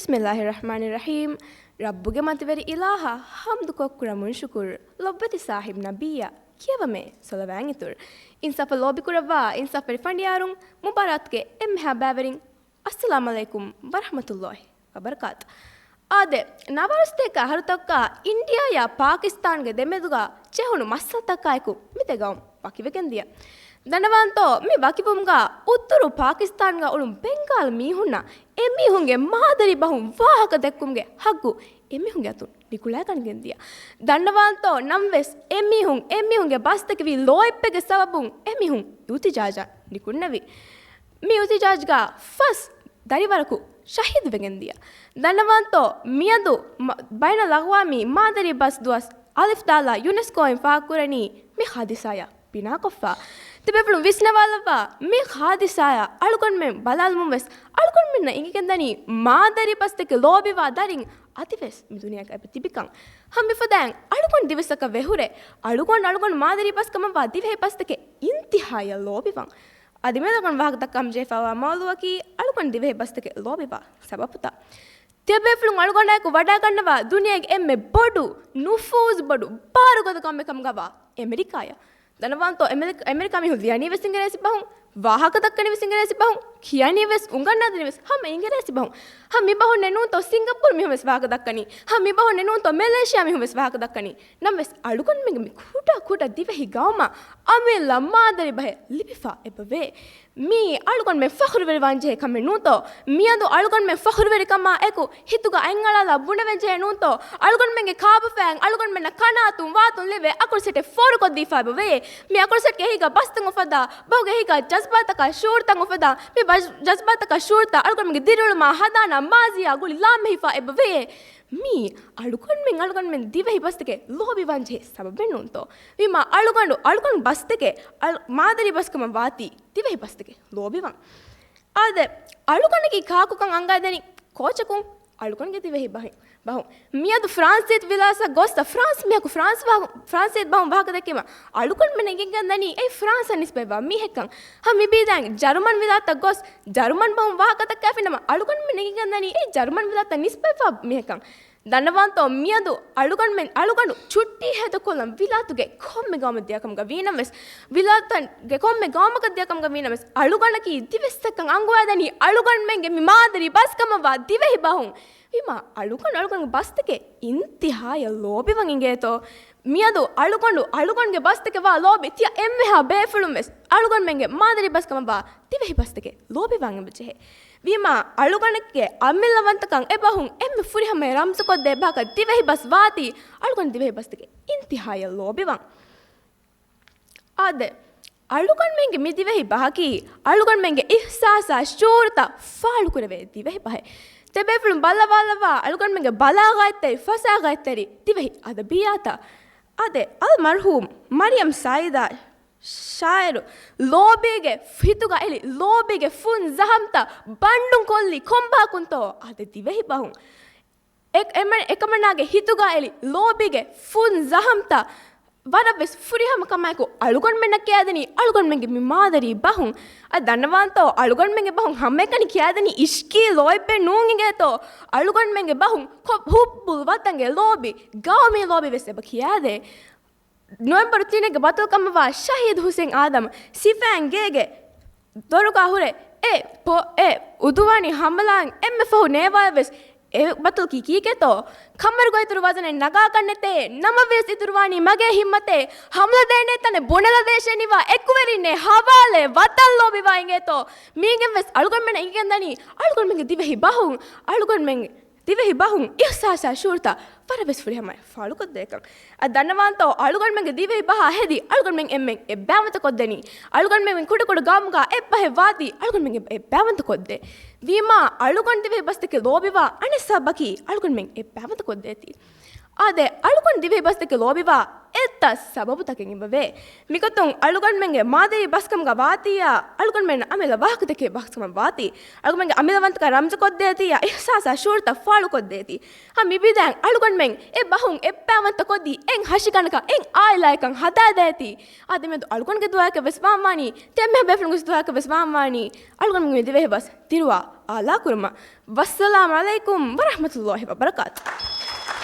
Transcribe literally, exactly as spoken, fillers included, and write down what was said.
ބިސްމިއްލާހި ރަޙްމާނި ރަޙީމް. ރައްބުގެ މަތިވެރި އިލާހަށް ޙަމްދުކޮށް ކުރަމުން ޝުކުރު. ލޮބުވެތި ސާހިބް ނަބިއްޔާ ކިޔަވަމޭ ޞަލަވާތް އިތުރު. އިންސާފަށް ލޯބިކުރައްވާ އިންސާފުވެރި ފަނޑިޔާރުން، މުބާރާތުގެ އެންމެހާ ބައިވެރިން، އައްސަލާމް ޢަލައިކުމް ވަރަޙްމަތުﷲި ވަބަރަކާތު. އާދެ، ނަވާރަސަތޭކަ އަހަރުތަކާ އިންޑިއާޔާ ޕާކިސްތާންގެ ދެމެދުގަ ޖެހުނު މައްސަލަތަކާއެކު މި ދެ ގައުމު ވަކިވެގެން ދިޔަ. ދަންނަވާންތޯ، މި ވަކިވުމުގަ އުތުރު ޕާކިސްތާންގަ އުޅުނު ބެންގާލް މީހުންނަށް އެމީހުންގެ މާދަރީ ބަހުން ވާހަކަ ދެއްކުމުގެ ހައްގު އެމީހުންގެ އަތުން ނިކުޅައިގަނެގެން ދިޔަ. ދަންނަވާންތޯ، ނަމަވެސް އެމީހުން، އެމީހުންގެ ބަސްތަކެއް ވީ ލޯތްބެއްގެ ސަބަބުން އެމީހުން އިހުތިޖާޖަށް ނިކުންނެވި. މި އިހުތިޖާޖްގަ ފަސް ދަރިވަރަކު ޝަހީދުވެގެން ދިޔަ. ދަންނަވާންތޯ، މިއަދު މަ-، ބައިނަލްއަގްވާމީ މާދަރީ ބަސް ދުވަސް އަލިފް ދާލާ ޔުނެސްކޯއިން ފާހަގަކުރަނީ މި ހާދިސާޔާ ބިނާކޮށްފަ. ތިބޭފުޅުން ވިސްނަވާލައްވާ، މި ހާދިސާޔާ އަޅުގަނޑުމެން ބަލާލުމުން ވެސް އަޅުގަނޑުމެންނަށް އެނގިގެންދަނީ މާދަރީ ބަސްތަކެއް ލޯބިވާ ދަރިން އަދިވެސް މި ދުނިޔޭގަ އެބަ ތިބިކަން. ހަމަ މިފަދައިން އަޅުގަނޑު ދިވެއްސަކަށް ވެހުރެ، އަޅުގަނޑު، އަޅުގަނޑު މާދަރީ ބަސް ކަމަށްވާ ދިވެހި ބަސްތަކެއް އިންތިހާޔަށް ލޯބިވަން. އަދި މިއަދު އަޅުގަނޑު ވާހަކަ ދައްކަން ޖެހިފައިވާ މައުޟޫއަކީ އަޅުގަނޑު ދިވެހި ބަސްތަކެއް ލޯބިވާ ސަބަބުތައް. ތިޔަބޭފުޅުން އަޅުގަނޑާއެކު ވަޑައިގަންނަވާ ދުނިޔޭގެ އެންމެ ބޮޑު، ނުފޫޒު ބޮޑު، ބާރުގަދަ ގައުމެއް ކަމުގަވާ އެމެރިކާޔަށް. ދަންނަވާންތޯ، އެމެރި-، އެމެރިކާ މީހުން ލިޔަނީ ވެސް އިނގިރޭސި ބަހުން، ވާހަކަ ދައްކަނީ ވެސް އިނގިރޭސި ބަހުން، ކިޔަނީ ވެސް، އުނގަންނަދިނީ ވެސް ހަމަ އިނގިރޭސި ބަހުން. ހަމަ މި ބަހުންނެއް ނޫންތޯ ސިންގަޕޫރު މީހުން ވެސް ވާހަކަ ދައްކަނީ، ހަމަ މި ބަހުންނެއް ނޫންތޯ މެލޭޝިޔާ މީހުން ވެސް ވާހަކަ ދައްކަނީ. ނަމަވެސް އަޅުގަނޑުމެންގެ މި ކުޑަ ކުޑަ ދިވެހި ގައުމަށް އަމިއްލަ މާދަރީ ބަހެއް ލިބިފަ އެބަވޭ. މީ އަޅުގަނޑުމެން ފަޚުރުވެރިވާން ޖެހޭ ކަމެއް ނޫންތޯ؟ މިއަދު އަޅުގަނޑުމެން ފަޚުރުވެރިކަމާ އެކު ހިތުގަ އަތްއަޅާލާ ބުނެވެން ޖެހޭ ނޫންތޯ؟ އަޅުގަނޑުމެންގެ ކާބަފައިން އަޅުގަނޑުމެންނަށް ކަނާތުން ވާތުން ލިބޭ އަކުރު ސެޓެއް ފޯރުކޮށްދީފައި އެބަވޭ. މި އަކުރު ސެޓްގެ އެހީގަ ބަސްތައް އުފައްދާ، ބަހުގެ އެހީގަ ޖަޒްބާތަކާ ޝުޢޫރުތައް އުފައްދާ، މި ބަ-، ޖަޒްބާތަކާ ޝުޢޫރުތައް އަޅުގަނޑުމެންގެ ދިރިއުޅުމާ ހަނދާނާ މާޒީއާ ގުޅި ލާމެހިފައި އެބަވޭ. މީ އަޅުގަނޑުމެން، އަޅުގަނޑުމެން ދިވެހި ބަސްތަކެއް ލޯބިވާން ޖެހޭ ސަބަބެއް ނޫންތޯ؟ ވީމާ އަޅުގަނޑު، އަޅުގަނޑު ބަސްތަކެއް އަޅު-، މާދަރީ ބަސްކަމަށް ވާތީ ދިވެހި ބަސްތަކެއް ލޯބިވާން. އާދެ، އަޅުގަނޑަކީ ކާކުކަން އަންގައިދެނީ ކޯޗަކުން؟ އަޅުގަނޑުގެ ދިވެހި ބަހެއް، ބަހުން. މިއަދު ފްރާންސީ ވިލާތަށް ގޮސްތަ ފްރާންސް މީހަކު ފްރާންސް ވާ-، ފްރާންސީ ބަހުން ވާހަކަ ދެއްކީމަ އަޅުގަނޑުމެން އެނގިގެންދަނީ އެއީ ފްރާންސަށް ނިސްބަތްވާ މީހެއްކަން. ހަމަ މިބީދައިން ޖަރުމަން ވިލާތަށް ގޮސް ޖަރުމަން ބަހުން ވާހަކަ ދައްކާފިނަމަ އަޅުގަނޑުމެން އެނގިގެންދަނީ އެއީ ޖަރުމަން ވިލާތަށް ނިސްބަތްވާ މީހެއްކަން. ދަންނަވާންތޯ، މިއަދު އަޅުގަނޑުމެން، އަޅުގަނޑު ޗުއްޓީ ހޭދަކޮށްލަން ވިލާތުގެ ކޮންމެ ގައުމަށް ދިޔަކަމުގަ ވީނަމަވެސް، ވިލާތުގެ ކޮންމެ ގައުމަކަށް ދިޔަކަމުގަ ވީނަމަވެސް، އަޅުގަނޑަކީ ދިވެއްސަކަށް އަންގަވައިދެނީ އަޅުގަނޑުމެންގެ މި މާދަރީ ބަސްކަމަށްވާ ދިވެހި ބަހުން. ވީމާ އަޅުގަނޑު، އަޅުގަނޑުގެ ބަސްތަކެއް އިންތިހާޔަށް ލޯބިވަން އިނގޭތޯ. މިއަދު އަޅުގަނޑު، އަޅުގަނޑުގެ ބަސްތަކެއް ވާ ލޯބި ތިޔަ އެންމެހާ ބޭފުޅުން ވެސް އަޅުގަނޑުމެންގެ މާދަރީ ބަސްކަމަށްވާ ދިވެހި ބަސްތަކެއް ލޯބިވާން އެބަޖެހޭ. ވީމާ އަޅުގަނޑެއްގެ އަމިއްލަވަންތަކަން އެބަހުން އެންމެ ފުރިހަމަޔަށް ރަމްޒުކޮށްދޭ ބަހަކަށް ދިވެހި ބަސް ވާތީ، އަޅުގަނޑު ދިވެހި ބަސްތަކެއް އިންތިހާޔަށް ލޯބިވަން. އާދެ، އަޅުގަނޑުމެންގެ މި ދިވެހި ބަހަކީ، އަޅުގަނޑުމެންގެ އިޙްސާސާ ޝުޢޫރުތައް ފާޅުކުރެވޭ ދިވެހި ބަހެއް. ތިބޭފުޅުން ބައްލަވާލައްވާ އަޅުގަނޑުމެންގެ ބަލާޣަތްތެރި، ފަސާޣަތްތެރި ދިވެހި އަދަބިއްޔާތަށް. އާދެ، އަލްމަރްޙޫމް މަރިޔަމް ސައީދާ ޝާއިރު ލޯބީގެ ހިތުގަ އެޅި ލޯބީގެ ފުން ޒަހަމްތައް ބަންޑުން ކޮށްލީ ކޮންބަހަކުންތޯ އަދި ދިވެހި ބަހުން. އެ-، އެމަ-، އެކަމަނާގެ ހިތުގަ އެޅި ލޯބީގެ ފުން ޒަހަމްތައް ވަރަށް ވެސް ފުރިހަމަ ކަމާއެކު އަޅުގަނޑުމެންނަށް ކިޔާދެނީ އަޅުގަނޑުމެންގެ މި މާދަރީ ބަހުން. އަދި ދަންނަވާންތޯ އަޅުގަނޑުމެންގެ ބަހުން ހަމައެކަނި ކިޔާދެނީ އިޝްޤީ ލޯތްބެއް ނޫން އިނގޭތޯ. އަޅުގަނޑުމެންގެ ބަހުން ކޮ-، ޙުއްބުލް ވަޠަންގެ ލޯބި، ގައުމީ ލޯބި ވެސް އެބަ ކިޔާދޭ. ނޮވެމްބަރު ތިނެއްގެ ބަތަލުކަމަށްވާ ޝަހީދު ހުސެން އާދަމް ސިފައިން ގޭގެ ދޮރުގަ ހުރެ އެ ޕޮ-، އެ އުދުވާނީ ހަމަލާއިން އެންމެ ފަހު ނޭވާއަށް ވެސް އެ ބަތަލު ކީކޭތޯ؟ ކަމަރުގަ އިތުރު ވަޒަނެއް ނަގާކަށްނެތޭ، ނަމަވެސް އިތުރުވާނީ މަގޭ ހިއްމަތޭ، ހަމަލަ ދޭނޭ ތަނެއް ބުނެލަދޭށޭ ނިވާ އެކުވެރިންނޭ ހަވާލޭ ވަތަން ލޯބިވާ އިނގޭތޯ؟ މީގެން ވެސް އަޅުގަނޑުމެންނަށް އެނގިގެންދަނީ އަޅުގަނޑުމެންގެ ދިވެހި ބަހުން، އަޅުގަނޑުމެން ދިވެހި ބަހުން އިޙްސާސާ ޝުޢޫރުތައް ވަރަށް ވެސް ފުރިހަމައަށް ފާޅުކޮށްދޭކަން. އަދި ދަންނަވާންތޯ އަޅުގަނޑުމެންގެ ދިވެހި ބަހާ ހެދި އަޅުގަނޑުމެން އެންމެން އެއްބައިވަންތަ ކޮށްދެނީ. އަޅުގަނޑުމެން ކުޑަކުޑަ ގައުމުގަ އެއްބަހެއް ވާތީ އަޅުގަނޑުމެން އެއްބައިވަންތަ ކޮށްދޭ. ވީމާ އަޅުގަނޑު ދިވެހި ބަސްތަކެއް ލޯބިވާ އަނެއް ސަބަބަކީ އަޅުގަނޑުމެން އެއްބައިވަންތަ ކޮށްދޭތީ. އާދެ، އަޅުގަނޑު ދިވެހި ބަސްތަކެއް ލޯބިވާ އެއްތައް ސަބަބުތަކެއް އެބަވޭ. މިގޮތުން އަޅުގަނޑުމެންގެ މާދަރީ ބަސްކަމުގަ ވާތީއާ، އަޅުގަނޑުމެން އަމިއްލަ ވާހަކަދެއްކޭ ބަސްކަމަށް ވާތީ، އަޅުގަނޑުމެންގެ އަމިއްލަވަންތަކަށް ރަމްޒުކޮށްދޭތީއާ، އިޙްސާސާ ޝުޢޫރުތައް ފާޅުކޮށްދޭތީ. ހަމަ މިބިދާއިން އަޅުގަނޑުމެން އެ ބަހުން އެއްބައިވަންތަ ކޮށްދީ، އެއް ހަށިގަނޑަކަށް އެއް އާއިލާއެއްކަން ހަދާދޭތީ. އާދެ، މިއަދު އަޅުގަނޑުގެ ދުޢާއަކަށް ވެސް ވާންވާނީ، ތިޔަބޭފުޅުންގެ ދުޢާއަކަށް ވެސް ވާންވާނީ، އަޅުގަނޑުމެންގެ ދިވެހި ބަސް ތިރުވާ އާލާކުރުމަށް. ވައްސަލާމް ޢަލައިކުމް ވަރަޙްމަތުﷲި ވަބަރަކާތު.